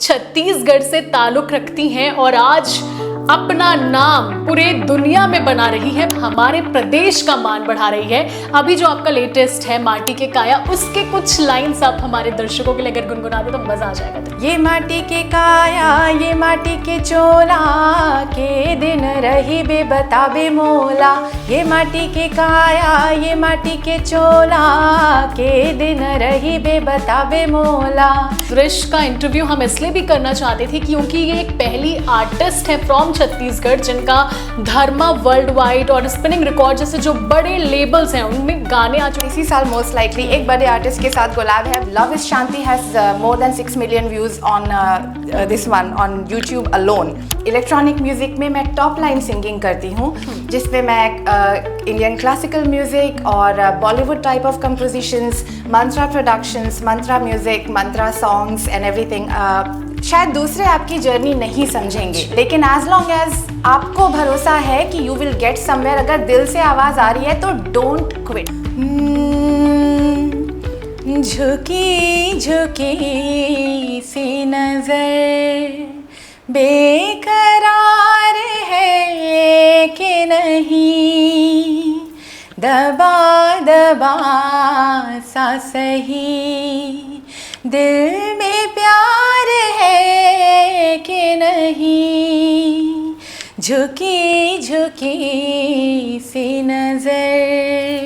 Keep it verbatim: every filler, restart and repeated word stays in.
छत्तीसगढ़ से ताल्लुक रखती हैं और आज अपना नाम पूरे दुनिया में बना रही है, हमारे प्रदेश का मान बढ़ा रही है। अभी जो आपका लेटेस्ट है माटी के काया, उसके कुछ लाइंस आप हमारे दर्शकों के लिए अगर गुनगुना दे तो मजा आ जाएगा। ये माटी के काया, ये माटी के चोला, के दिन रही बे बताबे मोला। ये माटी के काया, ये माटी के चोला, के दिन रही बे बताबे मोला। सुरेश का इंटरव्यू हम इसलिए भी करना चाहते थे क्योंकि ये एक पहली आर्टिस्ट है फ्रॉम छत्तीसगढ़ जिनका धर्मा वर्ल्ड वाइड और स्पिनिंग रिकॉर्ड जैसे जो बड़े लेबल्स हैं उनमें गाने आ चुके। इसी साल मोस्ट लाइकली एक बड़े आर्टिस्ट के साथ कोलैब है। Love is Shanti has more than six million views on this one on YouTube alone. Electronic music में मैं टॉप लाइन सिंगिंग करती हूँ, जिसमें मैं इंडियन क्लासिकल म्यूजिक और Bollywood type of compositions, Mantra productions, Mantra music, Mantra songs and everything. शायद दूसरे आपकी जर्नी नहीं समझेंगे, लेकिन एज लॉन्ग एज आपको भरोसा है कि यू विल गेट समवेयर, अगर दिल से आवाज आ रही है तो डोंट क्विट। झुकी झुकी सी नजर, बेकरार है कि नहीं, दबा दबा सा सही, दिल में प्यार है कि नहीं, झुकी झुकी सी नजर।